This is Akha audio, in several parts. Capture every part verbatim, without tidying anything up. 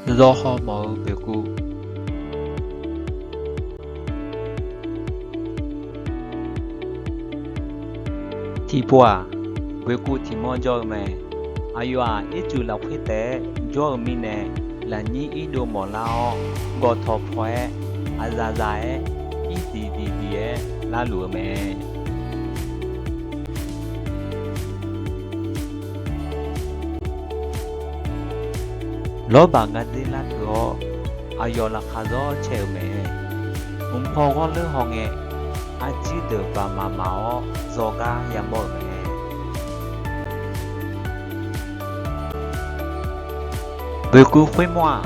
Zawhaw mawf-eu boeqkuv. Tiqpov-aq, boeqkuv tiq mawr jawr-eu mae. Aqyawf-aq, ircuf lafkhoer taef-aer jawr-eu mirnae, lafnyir irdov mawflar-awr, gawqtawq paw-aer, aqzaqzaq-aer, irdiq diqdiq-aer larluf-eu mae. Lawrbaq gardzer larkeuv-awr, aqyawf laqkhaq zawr cae-euq mae. Mqpaw ghawrleur hawngae, arjir deuq baqmaq maq-awr zawgar yamawr-euq mae. Boeqkuv khoermawr-aq,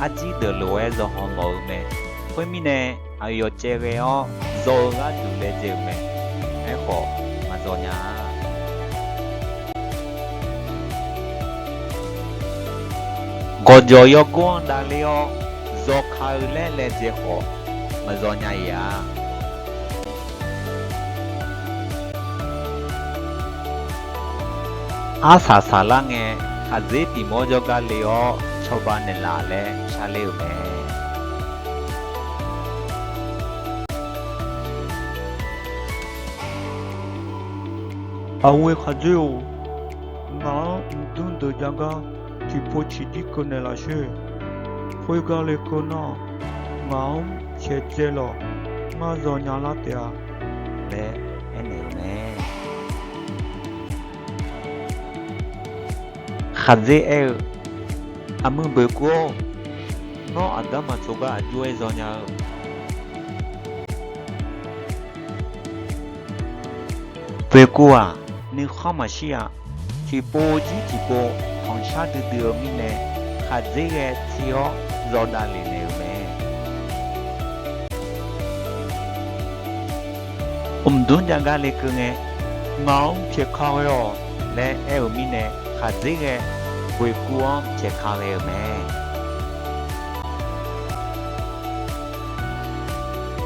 arjir deuq lof-aer zawhaw mawf-eu mae. Khoermirnae, aqyawf caev ghae-awr zaw-eu gharduq laejae-euq mae. Aerkhawf, maqzaw nya-a. Gawqjawq yawgor-anr davler-awr, zawka-eu laer laejae khawf, maqzaw nya-iq-a. Arsaq saqlar ngae, khaqdzer tiq mawr jawrgar le-awr cawba naeqlaf laer sharler-euq mae. Aqghoe khaqdzer-or, ngaq-anr mqdmr deuq jav gar tiqpov ciqdir keuv naeqlaf sher. Khoergar lekeuv nar, ngaq-anr caeqdzae lawq. Ngar zawnya lar taef-a laer aernaeq-euq mae. Khaqdzer aer-eu, Aqmuiq boeqkuv-or, nawr aqdanr maqtsov gar aqjox-aer zawnya-eu? Boeqkuv-aq, nuikhanr maqshir-a. Tiqpov jir tiqpov khanqshar duidui-eu mirnae, khaqdzer ghae tir-awr zawdav lef naeq-euq mae. Mqdmr jav gar lekeuv ngae, Ngaq-anr pyaeq ka ghae-awq laer aer-euq mirnae, khaqdzer ghae boeqkuv-anr pyaeq ka ghae-euq mae.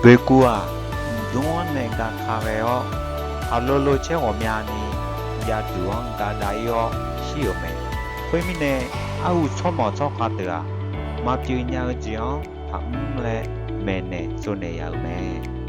Boeqkuv-aq, mqdmr-anr nae gaka ghae-awr, khaqlo lo caer ghawqmyani javduq-anr gadav ir-awr shir-euq mae. Khoermirnae, arhu tsawrmawq tsawrkhav deuq-aq, maqpyeuf nya-eu jeq-anr taqmr laer maeqnaeq tsovnaeq yaf-euq mae.